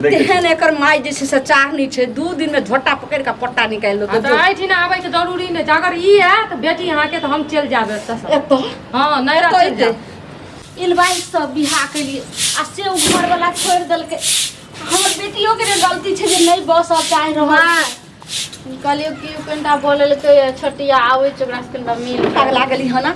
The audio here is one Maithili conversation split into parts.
तेहन एकर माय जे छै से चाहनी छै, 2 दिन में झोटा पकड़ि कऽ पट्टा निकालि आ देतौ। तऽ एहिठिना आबैके जरूरी नहि छै। अगर ई आयत बेटी अहाँके तऽ हम चलि जायब एतऽसँ। एतऽ? हँ, नैहरा एतऽ चलि एतै। जायब। इलवाइस सँ बियाह केलियै आ से ओ घरवला छोड़ि देलकै। हमर बेटियो के ने गलती छै जे नहि बसऽ चाहि रहल। माँ, कहलियौ कि ओ कनिटा बोलेलकै छोटिया आबै छै, ओकरासँ कनिटा मिल। पगला गेली हन,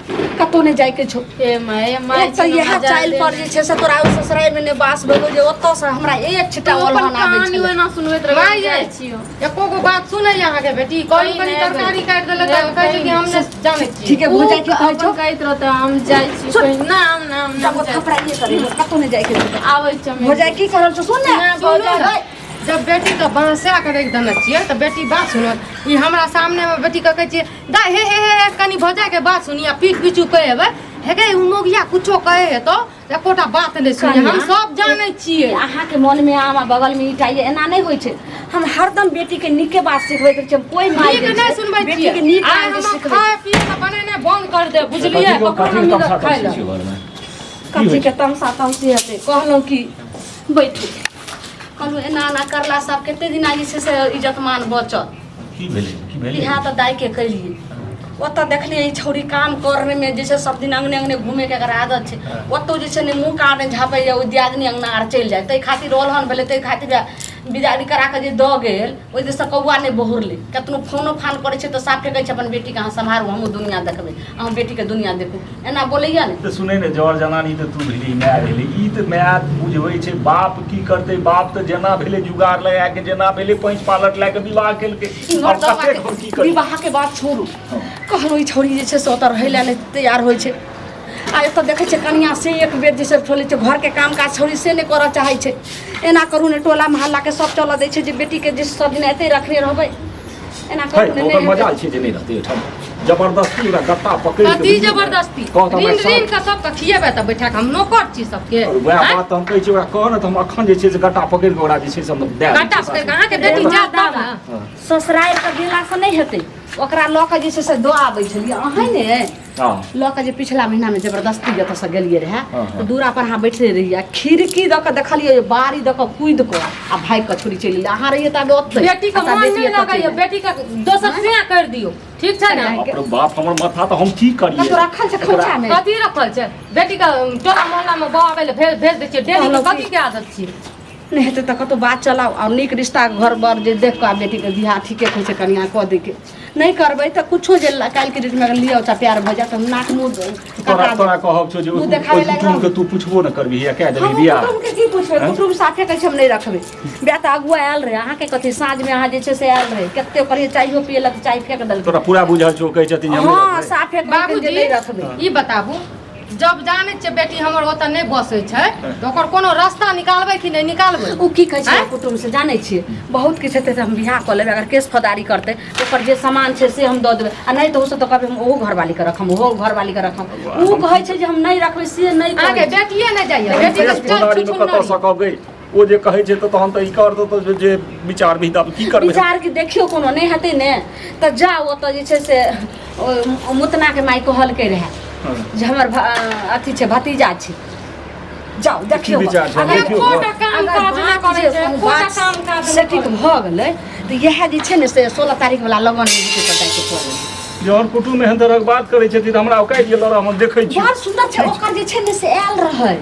कतौ नहि जाइके छौ। हे माय, माय, एक तऽ इएह चालि पर जे छै से तोरा ओ ससुरारिमे नहि बास भेलौ जे ओतऽसँ हमरा एक छिट्टा तू अपन ओलहन आबै कहानी छलै। ओहिना सुनबैत रहै माय जाइ यै। छियौ। एको गो बात सुनैए अहाँके बेटी? कहली कही कनी नहि तरकारी काटि देलक तऽ नहि, कहै छै कि हम नहि जानै छियै। ठीके उ भऽ जाइ की कहै छौ? अपन कहैत रहतै हम जाइ छी। सुन। कहीं ना हम ना हम ना जब थपड़ाइए करै कतौ नहि जाइके छौ। आबै छै हम। हो जाइ की करल छौ, सुन ने। नहि, सुनू भौजाइ। ने, जब बेटीके बाँसा के राखि देने छियै तऽ बेटी बात सुनत? ई हमरा सामनेमे बेटीके कहै छियै दाइ हे हे हे, कनी भौजाइके बात सुनी आ पीठ पीछू कहि एबै हे गे, उ मौगिया कुछो कहै हेतौ, एकोटा बात नहि सुनी। हम कनिया, सब जानै छियै। अहाँके मनमे आम आ बगलमे ईंटा ये एना नहि होइ छै। हम हरदम बेटीके नीके बात सिखबैत रहै छियै। हम कोइ माय नीक जे नहि छै, सुनबै बेटीके छियै। नीक आइ बात हम सिखबै। खाय पिए के बनेनाइ बंद कर देब, बुझलियै? कथी ककरो कथी नहि मिलत तमसा खाय तमसी लए। छियै घरमे? कथीके तमसा तमसी हेतै? कहलहुँ कि बैठू, कहलहुँ एना एना करलासँ आब कते दिना जे छै से इज्जत मान बचत? की भेलै, की भेलै? इएह तऽ दाइके कहियै। ओतऽ देखलियै ई छौड़ी काम करनेमे जे छै सब दिन अङ्गने अङ्गने घूमेके एकर आदत छै। ओतौ जे छै ने मुँह कान नहि झाँपैए, ओहि दियादनी अङ्गना आर चलि जाइ, ताहि खातिर ओलहन भेलै। ताहि खातिर बिदागरी करा कऽ जे दऽ गेल, ओहि दिससँ कौआ नहि बहुरलै। कतनो फोनो फान करै छै तऽ साफे कहै छै अपन बेटीके अहाँ सम्हारू, हमहूँ दुनिआँ देखबै, अहूँ बेटीके दुनिआँ देखू, एना बोलैया ने। तऽ सुनै ने, जर जनानी तऽ तू भेली, माय भेली। ई तऽ माय बुझबै छै, बाप की करतै? बाप तऽ जेना भेलै जुगाड़ लगा के, जेना भेलै पैंच पालट लए कऽ विवाह केलकै। इम्हर आब कतेक हम की करी? विवाहके बात छोड़ू। कहलहुँ ई छौड़ी जे छै से ओतऽ रहै लए नहि तैयार होइ छै आ एतऽ देखै छियै कनियाँ से एक बेर जे छै ठोलै छै। घरके काम काज छौड़ी से नहि करऽ चाहै छै। एना करू ने, टोला मोहल्लाके सब चलऽ दै छै जे बेटीके जे सब दिन एतै रखने रहबै, एना है करू ने। ओकर नहि हेतै। मजाल छै जे नहि रहतै एहिठाम। जबरदस्ती ओकरा गत्ता पकड़ि के कथी बुझलियै ने? जबरदस्ती? कहत हमरा ऋण साथ- ऋण के सबके खिएबै तऽ बैठा के? हम नौकर छी सबके? आओर वएह आँय? बात तऽ हम कहै छी। ओकरा कह ने तऽ हम अखन जे छै से गट्टा पकड़ि कऽ ओकरा जे छै से हम दए दै गट्टा छियै। पकड़ि कऽ अहाँके बेटी जायत तब ने। हँ। ससुरारि के गेलासँ नहि हेतै, ओकरा लऽ कऽ जे छै से दऽ आबै छलियै अहेँ ने। हँ। लऽ कऽ जे पिछला महीनामे जबरदस्ती एतऽसँ गेलियै रहए हँ, तऽ दूरा पर अहाँ बैठले रहियै आ खिड़की दऽ कऽ देखलियै जे बाड़ी दऽ कऽ कूदि कऽ आ भागि कऽ छोड़ी चलि गेलै। अहाँ रहियै ताबे ओतै। बेटी के आ ता मन बेटी नहि एतऽ लगैया चलि आयल। बेटी के दोसर सिया करि दियौ, ठीक छै ने? बाप रे बाप, हमर माथा तऽ हम की करियै? कतौ रखल छै खोइछामे? कथी रखल छै? बेटी के टोला मोहल्ला मे बहाबै लए भेज भेज दै छियै डेली के। कहलहुँ कथी के आदत छी? नहि हेतै तऽ कतहु बात चलाउ आओर नीक रिश्ता घर बर जे देख कऽ आ बेटीके बियाह ठीके कहै छै कनिआँ कऽ दैके। नहि करबै तऽ कुछो जे काल्हिके डेटमे अगर लिअ चाहे प्यार भऽ जायत तऽ नाक मुँह तोरा कटा तोरा देत। कहब छौ जे मुँह ओहि देखाबै लायक कुटुम्बके रहब। तू पुछबो ने करबिही आ कए देबही हम बियाह? कुटुम्बके की पुछबै? आँय? कुटुम्ब साफे कहै छै हम नहि रखबै बियाह। तऽ अगुआ आयल रहै अहाँके कथी साँझमे, अहाँ जे छै से आयल रहै, कते कहलियै चाइयो पियै लए तऽ चाय फेक देलकै। तोरा पूरा बुझल छौ, कहै छथिन जे हम नहि हँ रखबै। साफे कहलकै जे बाबूजी, नहि रखबै। ई बताबू, जब जानै छियै बेटी हमर ओतऽ नहि बसै छै तऽ ओकर कोनो रास्ता निकालबै कि नहि निकालबै? ओ की कहै छै आँय? कुटुम्ब से जानै छियै, बहुत किछु हेतै तऽ हम बियाह कऽ लेबै। अगर केस फौदारी करतै तऽ ओकर जे सामान छै से हम दऽ देबै आ नहि तऽ ओसभ तऽ कहबै हम ओहो घरवालीके रखम, ओहो घरवालीके रखम। ओ कहै छै जे हम नहि रखबै, से नहि अहाँके कहै छै। बेटिए नहि जाइए, बेटी केस के चल फौदारीमे छुछुन कतऽ सकब गै? ओ जे कहै छै तऽ तहन तऽ ई करतौ तऽ जे विचार भी तऽ आब की करबै? विचार के देखियौ, कोनो नहि हेतै ने तऽ जाउ ओतऽ जे छै से ओ मुतनाके माय कहलकै रहए जे हमर अथी छै, भतीजा छै, जाउ देखियौ। विचार छै? अगर देखियौ। एकोटा काम अगर काज नहि बात करै जे छै, कोनो एकोटा बात काम काज नहि सटीक करै छै। भऽ गेलै तऽ इएह जे छै ने से 16 तारीख वला लगन मे जेतै तऽ जाइके पड़ै। जहन कुटुम्ब एहन तरहक बात करै छथिन तऽ हमरा ओ कहि दिअ लड़, हम देखै छी। बड़ सुन्दर छै। ओकर जे छै ने से आयल रहै,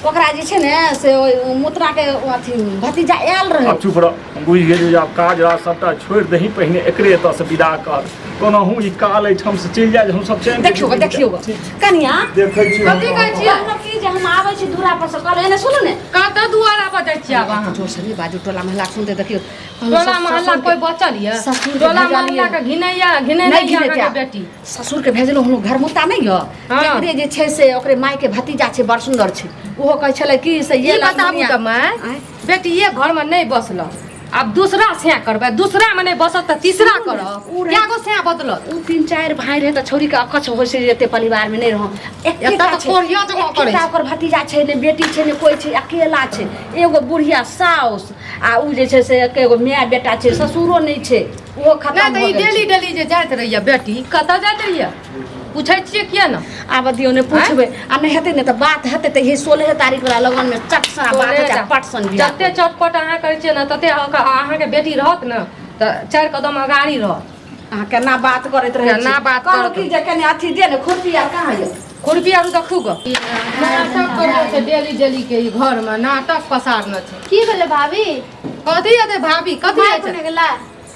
ओकरा जे छै ने से ओहि मुतराके अथी भतीजा आयल रहै। आब चुप रह, हम बुझि गेलियै जे आब काज राज सबटा छोड़ि दही, पहिने एकरे एतऽसँ विदा कर। कोनाहु ई काल एहिठामसँ चलि जाय जे हमसब चैन देखियौ ग, देखियौ ग कनिया। देखै छी। कथी कहै छियै? कहलहुँ की जे हम आबै छी दूरा पर से, कहलहुँ एने सुनू ने। कतऽ दुआरा पर जाइ छियै आब अहाँ? जोर से नहि बाजू, टोला मोहल्ला सुनते। देखियौ कहलहुँ टोला मोहल्ला ससुरके- कोइ बचल यऽ? ससुरके टोला भेजलियै। मोहल्ला के घिनैया घिनै नहि नहि यऽ घिनेतै। अहाँके बेटी। ससुरके भेजलहुँ हुन घरमुता नहि यऽ? हँ। तेकरे जे छै से ओकरे मायके भतीजा छै, बड़ सुन्दर छै। ओहो कहै छलै कि से ये ई बताबू लखमनिया- तऽ माय, आँय? बेटी ये घरमे नहि बसलक, आब दूसरा सैं करबै, दूसरा मे नहि बसत तऽ तीसरा सुनू ने, करब। उ रहै- कए गो सैं बदलत? ओ तीन चारि भाय रहै तऽ छौड़ीके अकछ होइ छै जे एते परिवारमे नहि रहौ। एतऽ तऽ कोढ़िया जकाँ करै एकेटा छै। ओकर भतीजा छै, ने बेटी छै ने कोइ छै, अकेला छै। एगो बुढ़िया साउस आ उ जे छै से एकेगो माय बेटा छै, ससुरो नहि छै, ओहो नहि खतम तऽ भऽ ई गेल डेली छै। डेली जे जाइत रहैया बेटी, कतऽ जाइत रहैया? पूछै छियै किया ने? आब दियौ ने पूछबै आ नहि हेतै ने तऽ बात हेतै तऽ हे 16 तारीख वाला लगन में चट सन बात हेतै पट सन बियाह। जते चटपट अहाँ करै छियै ने तते अहाँके बेटी रहत ने तऽ 4 कदम अगाड़ी रहत। अहाँ केना बात करैत रहै छी? केना बात कहलहुँ करत? की जे कनि अथी दे ने खुरपी आर कहाँ यऽ? खुरपी आर देखू गऽ। नाटक करै छै डेली डेली के ई घर में नाटक पसारने छै। की भेलै भाभी? कथी हेतै भाभी? कथी माय होइ छै? कोने गेला?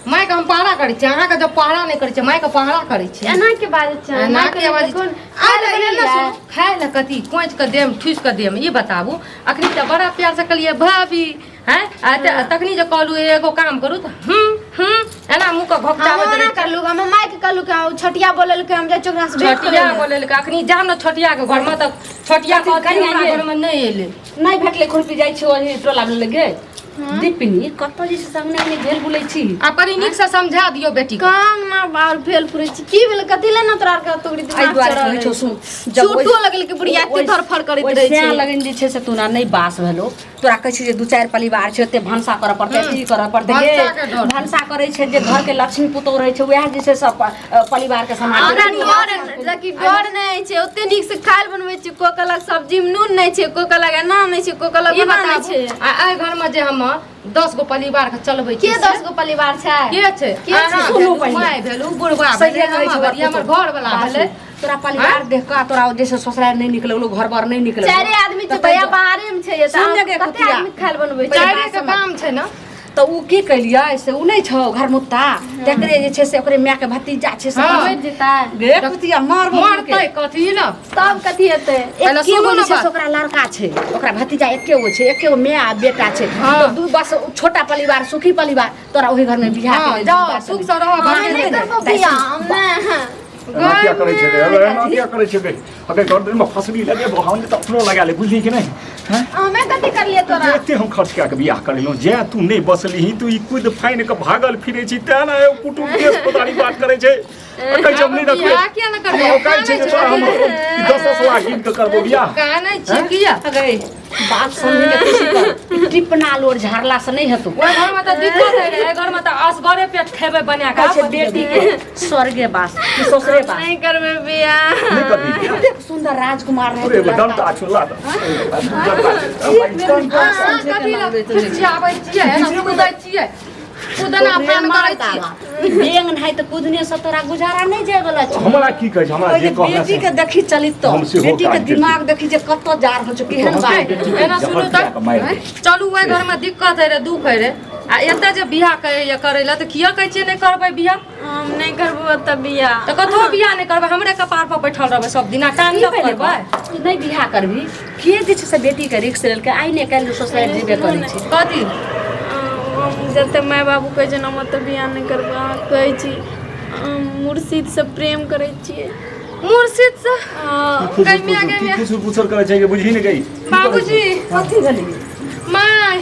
मायके हम पहरा करै छियै, अहाँके जब पहरा नहि करै छियै, मायके पहरा करै छियै। एना के बाजै छै? एना माय के कोने बाजै कोन? छै? आइ खाय लए लए एना बनेलियै? सुनू, खाय लए कथी कोचि कऽ देम ठुसि कऽ देम, ई बताबू। अखनी तऽ बड़ा प्यार से कहलियै भाभी, हैं? आ तखनी जे कहलू एगो काम करू तऽ हूँ हूँ एना मुँह के घोकचाबैत हम रहै मना करलू, हम माय के कहलू कि ओ छोटिया बोललकै, हम जाइ छी ओकरा से भेंट करै छोटिया लए। बोललकै, अखनी जाम ने छोटिया के घरमे तऽ छोटिया कथी कहतै कनिया हमरा ये? घरमे नहि एलै। नहि भेटलै खुरपी, जाइ छी ओही टोला मे लगे। दीपनी कतऽ जे छै संगने अंगने भेल बुलै छी। आब कनि नीकसँ समझा दियौ बेटी के। काम ना बार फेल पुरै छी। की भेलै? कथी ले ना तोरा आर के तोरी एहि दिमाग दुआरे चढ़ल कहै छौ अछि? सुन, जब ओहि- चोटो लगल कि बुढ़िया एते ओहि- धरफड़ करैत ओहि रहै सएह छै। लगन जे छै से तोरा नहि बास भेलो। तोरा कहै छै जे 2-4 परिवार छै, ओते भनसा करऽ पड़तै, ई करऽ पड़तै। भनसा के डर। भनसा करै छै जे घर के लक्ष्मी पुतोह रहै छै, वएह जे छै सब परिवार के सम्हारै हमरा छै। डर लेकिन डर नहि छै, ओते नीक से खायल बनबै छै। को कहलक सब्जी में नून नहि छै, को कहलक एना नहि छै, को कहलक ई ओना नहि बताबू छै। आ एहि घरमे जे हम 10 गो परिवार के चलबै के छी 10 गो परिवार छै? के छै? के छै? अहाँ सुनू भेलू, पहिले। माय भेलू, बुढ़बा सहिए भेलै, कहै छै हमर भेलियै, हमर पुतोह। घर वाला भेलै। तोरा परिवार देख कऽ तोरा जे छै ससुराल नहि निकललो, घर बार नहि निकललो। चारे आदमी छै तऽ भैया, बाहरे में छै, तऽ सुन ने गे कते कुतिया। आदमी खायल बनबै छै? चारे के काम छै ने। तऽ ओ की कलियै से ओ नहि छौ घरमुत्ता, तकरे जे छै से ओकरे मायके भतीजा छै से हाँ। मरि जेतै गे कुतिया मारबो मरतै कथी ने? तब कथी हेतै? पहिले एके सुनू गो ने जे छै बात। से ओकरा लड़का छै, ओकरा भतीजा एके गो छै, एके गो माय आ बेटा छै। हाँ। तऽ दू बस छोटा परिवार, सुखी परिवार, तोरा ओहि घर में बियाह हाँ, के जाओ सुख से रह। हम बढ़िआँ नहि से। करबो बियाह, हम नहि। एना किया करै छै रे? एना किया करै छै गे? अगर गर्दन में फसली लगेबो हम तऽ अपनो लगा ले, बुझली कि नहि? हैं? हमे कथी करलियै तोरा? एते हम खर्च कए के बियाह करेलहुँ, जै तू नहि बसलिही, तू ई कुद फानि के भागल फिरै छी, तें ने एगो कुटुम्ब केस फौजदारी बात करै छै। आ कहै छै हम नहि रखबै। बियाह किया नहि करबै? हमरा औकात छै जे तोरा हम ई 10-10 लाख गिन के करबो बियाह। कानै छियै किया? अगै बात समझे के कोशिश कर, टिपना लोर झाड़ला से नहीं हेतौ। ओहि घरमे तऽ दिक्कत होइ रहै, एहि घरमे तऽ असगरे पेट खेबै बना कहै कऽ। छै बेटी के स्वर्गे बास कि ससुरे बास। नहि करबै बियाह। नहि करबी बियाह? कतेक सुंदर राजकुमार रहै अरे एगो डंटा छुला दे। कथी लए खिसियाबै छियै? एना कुदै छियै, कुदना फान करै छियै। बेंग नहीं तऽ कुदने से तोरा गुजारा नहीं जाय वाला छौ। हमरा की कहै छै? हमरा जे कहना बेटी से के देखी चलित तो हम सेहो बेटी के काज करै छी। दिमाग देखी जे कतऽ जा रहल छौ, केहन बात। एना सुनू तऽ चलू, ओहि घरमे दिक्कत होइ रहै, दुःख होइ रहै, आ एतऽ जे बियाह कहैया करै लए तऽ किया कहै छियै नहि करबै बियाह? हम नहि करबो ओतऽ बियाह। तऽ कतहो बियाह नहि करबै, हमरे कपार पर बैठल रहबै सब दिना, की तांडव भेलै करबै। तू नहि बियाह करबी के जे छै से बेटी के रिक्स लेलकै, आइ ने काल्हि ससुरारि जेबे करै छै। कथी? हम जते माय बाबू कहै छै ने, हम ओतऽ बियाह नहि करबै। अहाँ कहै छी हम मुर्शिदसँ प्रेम करै छियै। मुर्शिद से? हँ। गैमिया गैमिया। की फुसुर फुसुर करै छै के बुझी नहि गई? बाबूजी। कथी भेलै? माय,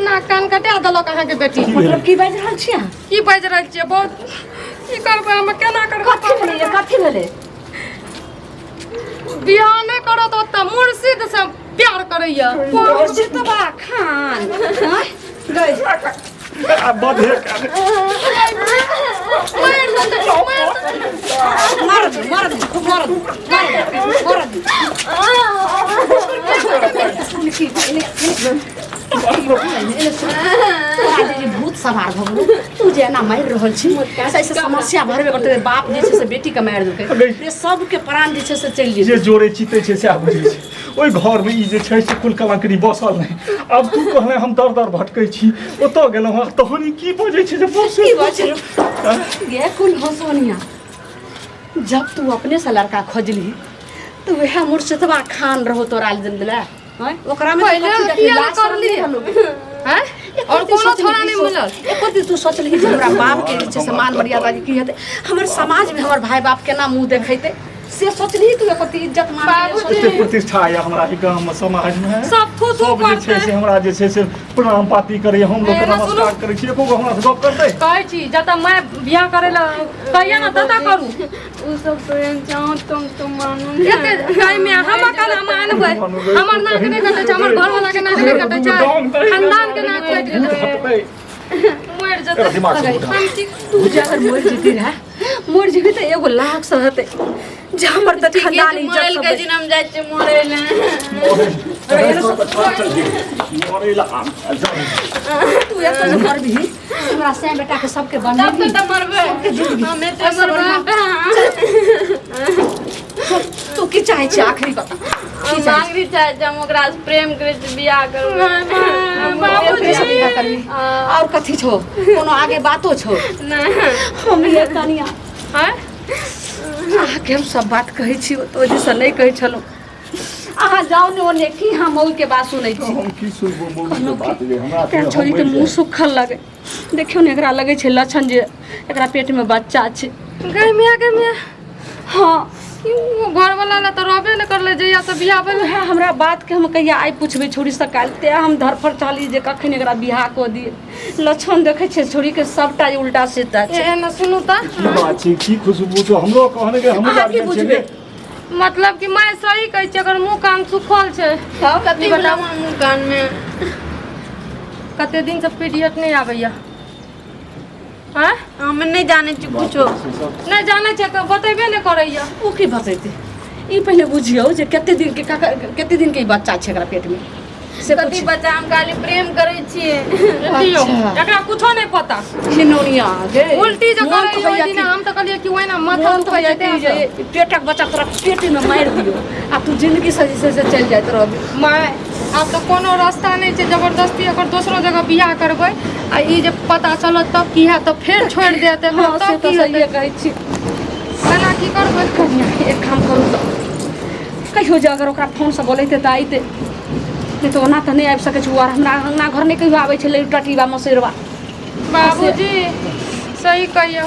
नाक कान कटा देलक अहाँके बेटी। की भेलै? मतलब की बाजि रहल छी अहाँ? की बाजि रहल छियै? बहुत की करबै हम, केना करबै? कथी भेलै? कथी भेलै? बियाह नहि करत ओतऽ, मुर्शिद से प्यार करैया। मुर्शिदबा खान आँय? गई आ बधे मारि देतै, मारि देतै। मार दे, मार दे, खूब मार दे, मार दे, मार दे। सुन की, एने एने सुन, तोरा जे भूत सवार भऽ गेलौ, तू जे एना मारि रहल छी से समस्या भरबे करतै। बाप जे छै से बेटी के मारि देलकै, रे सबके प्राण जे छै से चलि जे जेतै। जोड़े चितै छै सएह बुझै छै। ओहि घरमे ई जे छै से कुल कलंकनी बसल नहि। आब तू कहले हम दर दर भटकै छी, ओतऽ गेलहुँ हँ, तहन ई की बजै छै जे बसे की बजै? गे कुल हंसोनिया, जब तू अपने से लड़का खोजली तो वह मुर्शिदबा खान रहो तोरा दिला हैं? ओकरा में पहिले कथी देखली? किया लाज शरम करली? नहि हलो। हैं? और कोनो छोड़ा नहीं मिलल? एको दिन तू सोचलही जे हमरा बाप के जे छै से मान मर्यादा के की हेतै, हमर समाज में हमर भाई बाप केना मुंह देखेतै, से सोचलही तू एको दिन इज्जत मान के बाबूजी। सोचलही? एते प्रतिष्ठा यऽ हमरा ई गाममे, समाजमे सब थू थू सब जे छै करतै। से हमरा जे छै से प्रणाम पाती करैए, हम लोग एना सुनू। नमस्कार करै छी, एको गो हमरा से गप करतै? कहै छी जतऽ माय बियाह करै लए कहिया ने ततऽ करू। ओ सब तो एहन चाहो तुम तो मानू ने। एते गायमे हम केना मानबै? हमर नाक नहि कटै छै, हमर घरवाला के नाक नहि कटै छै, खानदान के नाक कटि गेलै। हटबै। मरि जेतै। एकर दिमाग से उठा। हम की तू जे अगर मरि जेती रहे, मरि जेबी तऽ एगो लाख से हेतै जे हमर तऽ ठीके खानदान छै, इज्जत मरल सब के दिन हम जाइ छियै मरै लए। मरे ला आ, जा। तू एतऽ जे मरबही हमरा सैं बेटा के सबके तब बनेबही तऽ मरबै हम एते मरबै। तू की चाहै छी आखिरी बता? हम मांगरी चाहै छी, हम ओकरा से प्रेम करै छी, बियाह करबै। ओकरे से बियाह करबी? और कथी छौ? कोनो आगे बातो छौ? नहि। हम ये कनिया आँय? अहाँके हम सब बात कहै छी, ओतऽ ओहिसँ नहि कहै छलहुँ। अहाँ जाउ ने ओने, की हम ओहिके बात सुनै छी? हम की सुनबो मौगी के बात रे हमरा? तें छोरीके मुँह सुखल लगै। देखियौ ने, एकरा लगै छै लक्षण जे एकरा पेटमे बच्चा छै। गै माय, गै माय। हँ। ई ओ घरवला लए तऽ रहबे नहि करलै जहिया से बियाह भेलै। उएह हमरा बातके हम कहिया आइ पुछबै छोरीसँ काल्हि, तेँ हम धरफड़ चली जे कखन एकरा बियाह कऽ दियै। लक्षण देखै छियै छोरीके सबटा उल्टा सीधा छै। एहन सुनू तऽ। की बात छै? की खुशबू, तो हमरो कहने के हमहूँ अहाँ की गार्जियन छियै बुझबै? ने। मतलब कि माय सही कहै छै, एकर मुँह कान सुखल छै। तब कथी ई भेलै बताउ। मुँह कानमे? कते दिन से पीरियड नहि आबैया? आँय? हम नहि जानै छी कुछो। नहि जानै छै तऽ बतेबे नहि करैया। ओ की बतेतै? ई पहिले बुझियौ जे कते दिन के कते दिन के ई बच्चा छै एकरा पेट में से। कथी पुछि। बच्चा? हम खाली प्रेम करै छियै। दियौ। अच्छा। एकरा कुछो नहि पता। घिनौनिया गे। उल्टी जे मोन करै तऽ ओहि होइया दिन कि हम तऽ कहलियै कि ओहिना माथा मोन तऽ दुखाइ होइया छै कि जे तेँ। ई पेटक बच्चा तोरा पेटे में मारि दियौ आ तू जिंदगी से जे छै से चलि जाइत रहबी। माय, आब तऽ कोनो रास्ता नहि छै। जबरदस्ती अगर दोसरो जगह बियाह करबै आ ई जे पता चलत तब की हैत? तऽ फेर छोड़ि देत। हँ, से तब तऽ की सहिए हेतै? कहै छी। केना की करबै? कनिया, एक काम करू तऽ कहियो जे अगर ओकरा फोनसँ बोलेतै तऽ अयतै, नहि तऽ ओना तऽ नहि आबि सकै छै। ओ आर हमरा अङ्गना घर नहि कहियो आबै छलै टटीबा मसुरबा। बाबूजी सही कहियौ,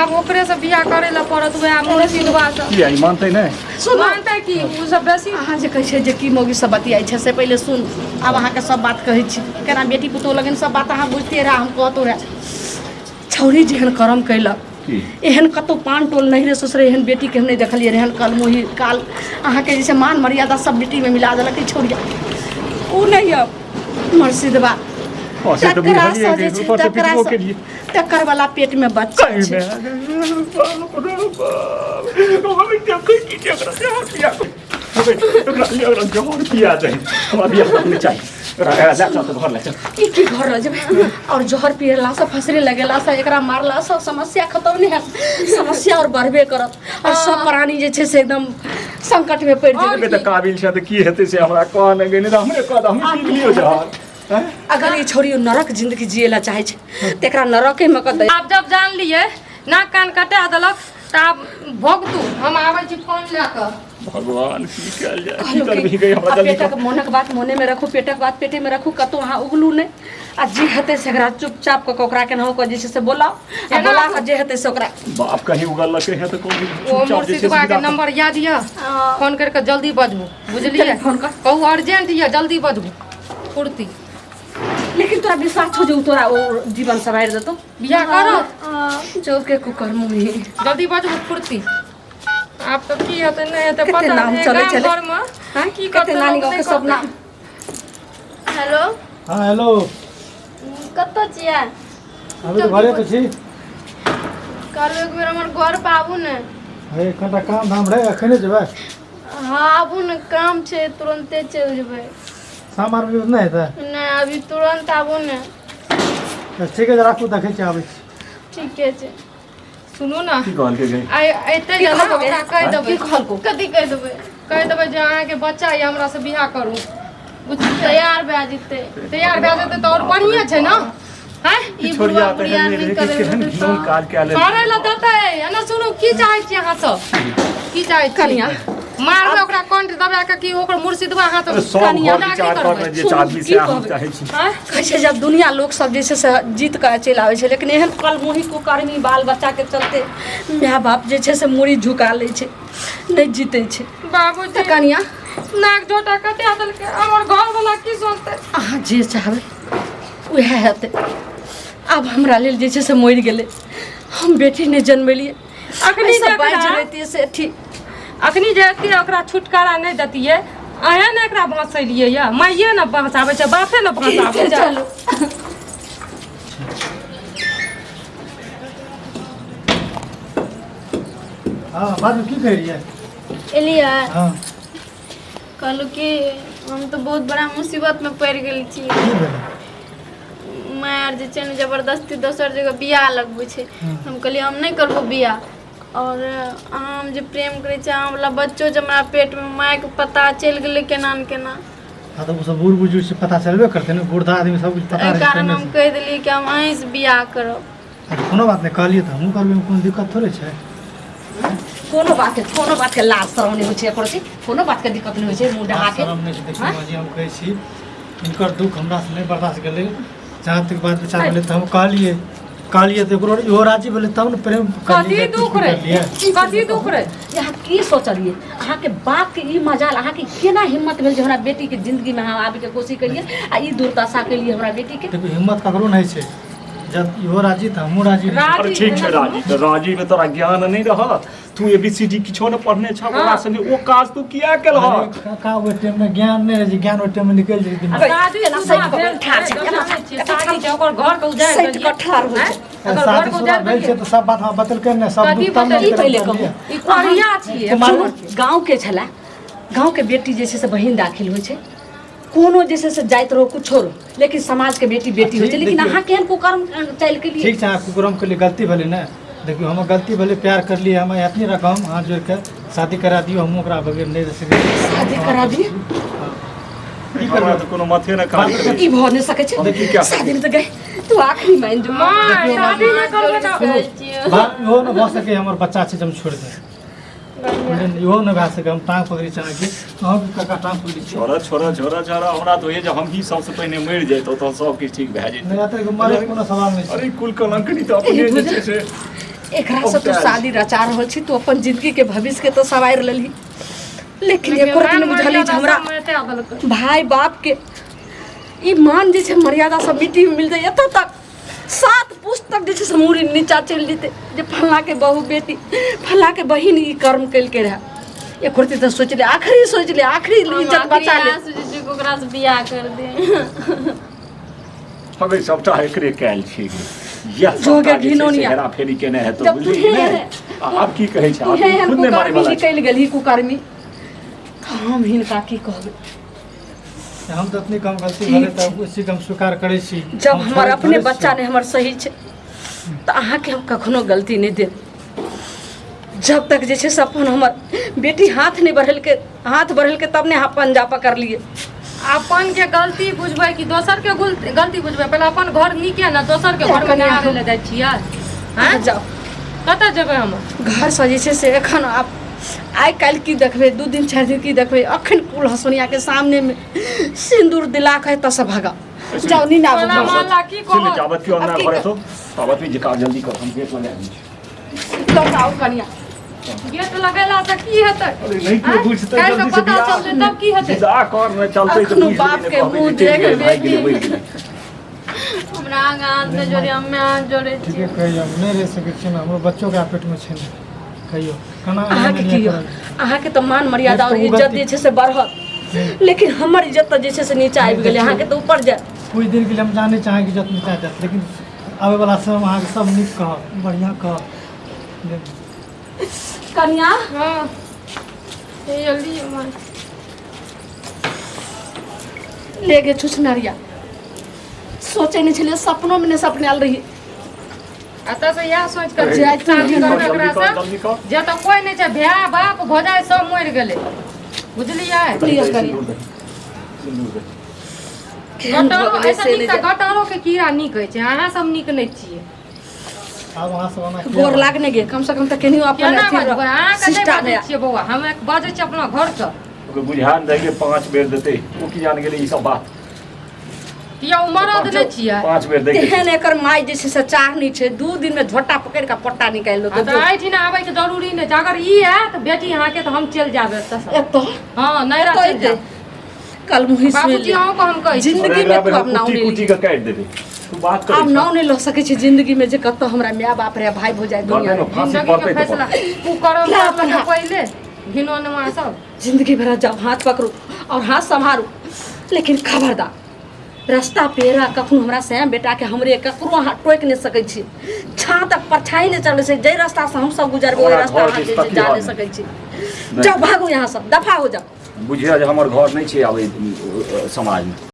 आब ओकरे से बियाह करै लए पड़त, वएह मुर्शिदवा से। की आई मानतै नहि? सुनू। मानतै की, ओ सब बेसी। अहाँ जे कहै छै जे की मौगी सब बतियाइ छै, से पहिले सुन। आब अहाँके सब बात कहै छी केना बेटी पुतोह लगन सब बात अहाँ बुझिते रहए, हम कहतो रहए। छौड़ी जेहन करम कयलक की एहन कतहु पान टोल नहिरे ससुरे एहन बेटीके हम नहि देखलियै। एहन कलमुही काल अहाँके जे छै मान मर्यादा सब बेटीमे मिला देलक ई छौड़िया। ओ नहि यऽ मर्सिदबा। हँ, से तऽ तकरा बुझलियै सँ जे कि छै ऊपर से तकरा पिटबो सँ केलियै। तकर वाला पेटमे बच्चा सही छै। में बाप रे बाप, हम देखै छी जे एकरा जहर पिया, एकरा एकरा जहर पिया दे। हमरा बियाह नहि चाही। एकरा एकरा लए चल तऽ घर लए चल। ई की घर रह जेबै? और जहर पियलासँ, फसरी लगेलासँ, एकरा मारलासँ समस्या खतम नहि हैत, समस्या और बढ़बे करत और सब प्राणी जे छै से एकदम संकटमे पड़ि जेबै। एबे तऽ काबिल छै तऽ की हेतै से हमरा कह नहि गेल, नहि तऽ हमरे कह दे, हमही पी लियौ जहर। आँय? अगर ई छौड़ी नरक जिंदगी जिए ला चाहै छै तऽ एकरा नरकेमे कऽ दै। आब जब जान लिए नाक कान कटा देलक तऽ आब भोगतू। हम आबै छी फोन लए कऽ। भगवान, की कयल जाय? की कहलहुँ करबही कि गई हमरा? आ जल्दी पेटक मोनक बात मोनेमे रखू, पेटक बात पेटेमे रखू, कतहु अहाँ उगलू नहि आ जे हेतै से एकरा चुपचाप कऽ कऽ ओकरा केनाहु कऽ जे छै से बोलाउ आ बोला कऽ जे हेतै से ओकरा। बाप कहीं उगलकै है तऽ कहू। ओ चुपचाप जे छै से मुर्शिदबा के विदा कर। नंबर याद यऽ? फोन करि कऽ जल्दी बजबू, बुझलियै? चल, फोन कर। कहू अर्जेंट यऽ, जल्दी बजबू फुर्ती। लेकिन तोरा विश्वास छौ जे ओ तोरा ओ जीवन सवारि देतौ? बियाह करत। जो के कुकर मुँही। जल्दी बजबू फुर्ती। आब तऽ की हेतै नहि हेतै कते पता नाम नहि। चलै गाम छलै। घरमे हँ? की कते करतै नानी लोक, गाँवके नहि सब करतै। नाम। हेलो। हँ, हेलो। कतऽ छियै? अभी तऽ घरे पर छी। कहलहुँ एक बेर हमर घर पर आबू ने। हे, कनिटा काम धाम रहै, एखने जेबै? हँ, आबू ने, काम छै, तुरन्ते चलि जेबै। शाम आर बजे नहि हेतै? नहि, अभी तुरन्त आबू ने। तऽ ठीके छै, राखू, देखै छी, आबै छी। ठीके छै। सुनू ने। की कहलकै गई? आइ एतै की जे ने कहलको गे? ओकरा कहि देबै। की कहलको? कथी कहि देबै? कहि देबै जे अहाँके बच्चा यऽ, हमरा से बियाह करू, बुझलियै? तैयार भए जेतै। तैयार भए जेतै तऽ आओर बढ़िएँ छै ने? आँय? ई छोड़िया बुढ़वा तऽ बुढ़िया एहन नहि रहै कि करै केहन हेतै घिनौन तऽ काज कए लेलकै। करै लए देतै। एना सुनू, की चाहै छी अहाँ सब? की चाहै छी? कनिया। मारबै ओकरा कंठ दबा के कि ओकर मुर्शिदवा हाथ। अरे सब कनिया, घर विचार की कर करबै? जे सुनू, आदमी की से हम कहबै? चाहै छी। आँय? कहै छै जब दुनिया लोक सब जे छै से जीत कऽ चलि आबै छै, लेकिन एहन कलमुही कुकर्मी बाल बच्चाके चलते माय बाप जे छै से मूड़ी झुका लै छै, नहि जीतै छै। बाबूजी। तऽ कनिया, नाक झोटा कटा देलकै, हमर घरवला की सोचतै? अहाँ जे चाहबै उएह हेतै। आब हमरा लेल जे छै से मरि गेलै, हम बेटी नहि जन्मेलियै। अखनी सब जे बाजि एकरा- रहितियै से ठीक। अखनी जे एतियै ओकरा छुटकारा नहि देतियै। अहें ने एकरा भसैलियै यऽ? माइए ने बहसाबै छै, बापे ने बहसाबै छै। चलू। हँ बाजू की कहै रहियै? एलियै। हँ। कहलहुँ कि हम तऽ बहुत बड़ा मुसीबतमे पड़ि गेल छी। की भेलै? माय आर जे छै ने जबरदस्ती दोसर जगह बियाह लगबै छै। हम कहलियै हम नहि करबो बियाह। आओर अहाँ हम जे प्रेम करै छी अहाँवला बच्चो जे हमरा पेटमे मायके पता चलि गेलै केना ने केना। हँ तऽ ओसभ बूढ़ बुजुर्ग छै, पता चलबे करतै ने, बूढ़ा आदमी सब किछु पता एहि रहै छै कारण पहिने हम से। कहि देलियै कि हम अहीँसँ बियाह करब। अच्छा कोनो बात नहि, कहलियै तऽ हमहूँ करबै, कोनो दिक्कत थोड़े छै। कोनो बात के, कोनो बात के लाज शरम नहि होइ छै एको रति, कोनो बात के दिक्कत नहि होइ छै मुँह लाज डहा के। शरम नहि छै। देखियौ आँय? माँ जी, हम कहै छी हिनकर दुःख हमरासँ नहि बर्दाश्त गेलै, जहाँ तक बात विचार भेलै तऽ हम कहलियै, कहलियै तऽ ओकरो इहो राजी भेलै तब ने प्रेम कथी करलियै, किछु दुख भी रे? करलियै। कथी दुख रे? अहाँ की सोचलियै? अहाँके बापके ई मजाल, अहाँके केना हिम्मत भेल जे हमरा बेटीके जिंदगीमे अहाँ आबैके कोशिश केलियै आ ई दुर्दशा केलियै हमरा बेटीके? देखियौ हिम्मत ककरो नहि छै, जब इहो राजी तऽ हमहूँ राजी। अरे राजी ठीक छै, राजी तऽ राजी में तोरा ज्ञान नहीं रह, तू ए बी सी डी किछो ने पढ़ने छह, ओकरा संगे ओ काज तू किया केलह? अरे काका, ओहि टाइममे ज्ञान नहि रहै छै, ज्ञान ओहि टाइममे निकलि जाइ छै दिमाग। शादी केना शुदा सटि कऽ भेल ठाढ़ छै, छै, केना जानै छियै, शादी छै, ओकर घर के उजाड़ि सटि देलियै। कऽ ठाढ़ होइ छै। ओकर घर शादी के शुदा उजाड़ि भेल छै देलियै। तऽ सब बात हमरा बतेलकै ने, सब कथी दुख तब ने बतेलकै? ई पहिले कहू। करलियै। ई कोरिया छियै। कुमार गाँव के छलै, गाँव के बेटी जे छै से बहिन दाखिल होइ छै, कोनो जे छै से जाइत रहो कुछो रहो, लेकिन समाजके बेटी बेटी होइ छै। ठीक, लेकिन देखियौ। अहाँ केहन कुकर्म चालि केलियै? ठीक छै, अहाँ कुकरम के लिए गलती भेलै ने। देखियौ हमर गलती भेलै, प्यार करलियै, हम एतनी रकम हाथ जोड़ि कऽ शादी करा दियौ, हम ओकरा बगैर नहि रहि सकै छी। शादी करा दिए? की हमरा करबै? तऽ कोनो माथे ने काज करै। ई भऽ नहि सकै छै। हम की कए सकै? शादी तऽ गए तू आखिरी मान जो। माँ, शादी नहि करबै तऽ कहै छियै। इहो नहि भऽ सकै, हमर बच्चा छै जे हम छोड़ि देब, बुझलियै? इहो नहि भए सकै। हम टाँग पकड़ै छी अहाँके, अहाँके काका टाँग पकड़ै छी। छोड़ा छोड़ा छोड़ा छोड़ा, हमरा तऽ होइए जे हम ही सबसँ पहिने मरि जैतहुँ तऽ सब किछु ठीक भए जेतै। नहि, एतेक मरैके कोनो सवाल नहि छै। अरे कुल कलंकनी तऽ अपने जे छै से एकरा से तू शादी रचा रहल छी, तू अपन जिंदगी के भविष्य के तो सवारि लेलही, लेकिन एको दिन बुझली जे हमरा भाई बाप के ई मान जे छै मर्यादा सब मिट्टी में मिल जाए, एतऽ तक सात पुस्त तक जे छै से मूड़ी नीचा चलि जेतै जे फल्लाँ के बहु बेटी, फल्लाँ के बहिन ई कर्म केलकै रहए। एको रत्ती तऽ सोचि ले, आखिरी सोचि ले, आखिरी हम इज्जत आखिरी बचा ले। इएह सोचै छियै कि ओकरासँ बियाह कर दे। हमे सबटा एकरे कयल छी गे। इएह जोगे सबटा जे छै से घिनौनिया। हेरा फेरी केने हेतौ, जब बुझलिही तुहे ने? आ आब की कहै छै, आब तुहे एहन खुद नहि मारै कुकर्मी वाला छै। निकलि गेलही कुकर्मी, तऽ हम हिनका की कहबै? हम तऽ अपने कम गलती ठीक भेलै तऽ उसी के हम स्वीकार करै छी। जब हम हमर छोड़ै अपने थोड़े बच्चा छियै। नहि हमर सही छै तऽ अहाँके हम कखनो गलती नहि देब। जब तक जे छै से अपन हमर बेटी हाथ नहि बढ़ेलकै, हाथ बढ़ेलकै तब ने अहाँ पंजा पकड़लियै। अपन के गलती बुझबै कि दोसर के गलती बुझबै? पहिले अपन घर नीके ने, दोसर के घर में नहाबै लए जाइ छियै? अहाँ जाउ। कतऽ जेबै हम? घरसँ जे छै से एखन आब आइ काल्हि की देखबै, 2 दिन 4 दिन की देखबै, अखन कुल हसुनियाके सामनेमे सिन्दूर दिला कऽ एतऽसँ भगा जाउ। नींद आबू। टोला मोहल्ला की सुन, कहत? जाबत क्यों अंगना आब की घर हेतौ ताबत भी जे काज जल्दी कर, हम गेट लगा दै छी। लऽ कऽ आउ कनिया। गेट लगेला से की हेतै? अरे नहि केओ आँय? बुझतै, काल्हि जल्दी के से पता बियाह चलतै तब की हेतै? विदा कर ने चलतै तऽ अखनो बुझि बाप जेबै ने, के कहबै मुँह जे चलि देख गेलै, भागि गेलै, बेटी। मरि गेलै। हमरा आगाँ हाथ नहि जोड़े, हमे हाथ जोड़ै ठीके छियै। कहियौ, हम नहि रहि सकै छियै ने, हमरो बच्चोके पेटमे छै ने, कहियौ केना अहाँके एहन की करब? अहाँके तऽ मान मर्यादा एक और तऽ ओ इज्जत गलती- जे छै से बढ़त, लेकिन हमर इज्जत तऽ जे छै से नीचा आबि गेलै, अहाँके तऽ ऊपर जायत। कुछ दिनके लिए हम जानै छी अहाँके इज्जत नीचा जायत, लेकिन आबैवला समय अहाँके सब नीक कहब, बढ़िआँ कहब। कनिया। हँ, हे जल्दी माँ। ले गे छुछनरिया, सोचै नहि छलियै, सपनोमे नहि सपनायल रहियै। एतऽ से इएह सोचि कऽ जाय शादी जल्दी करबै कर, ओकरा जल्दी कर, से जल्दी कर। जे तऽ कोइ नहि छै, भाय बाप भौजाइ सब मरि गेलै, बुझलियै? लिअ कनिया। सिन्दूर दे, सिन्दूर दे। केहन भऽ गटरो गेलै एहिसँ से नीक नहि तऽ जानि। गटरोके कीड़ा नीक होइ छै, अहाँ सब नीक नहि छियै। आब अहाँ सब ओना किया गोर लागने गे, कम से कम तऽ केनियो अपन केना अथी बजबै? अहाँके नहि शिष्टा बजै नया। छियै बौआ, हम एक बजै छियै अपना घरसँ। ओकरा बुझा नहि दै 5 बेर देतै, ओ की जान गेलै ई सब बात। किया ओ मरद नहि छियै? 5 बेर दै के तेहन एकर माय जे छै से चाहनी छै, 2 दिन में झोटा पकड़ि कऽ पट्टा निकालि आ देतौ। तऽ एहिठिना आबैके जरूरी नहि छै। अगर ई आयत बेटी अहाँके तऽ हम चलि जायब एतऽसँ। एतऽ? हँ, नैहरा एतऽ चलि एतै जायब। कल मुही सुनि बाबूजी ले। अहूँके हम कहै छी। जिंदगी में तू आब नाव कुटी नहि कुटी के काटि देबै, तू बात आब करै नाव नहि लऽ सकै छी जिंदगी में जे कतऽ हमरा माय बाप रे भाई भौजाइ दुनिया गर्दन में फांसी जिंदगीके पड़तै तऽ फैसला पड़तै। ओ करम ला करलकै अपना। पहिले घिनौनवा सब। जिंदगी भर जाओ हाथ पकड़ू और हाथ संभारू, लेकिन खबरदार रास्ता पेरा कखनो हमरा से बेटाके हमरे ककरो अहाँ टोकि नहि सकै छी छाँ तक परछाई नहि चलै छै जाहि रास्तासँ हमसब गुजरबै ओहि हमरा रास्ता घर अहाँ दिस जे छै तकियौ जा नहि नहि। सकै छी नहि। जाउ भागू यहाँसँ दफा हो जाउ बुझियौ जे हमर घर नहि छै आब एहि समाजमे।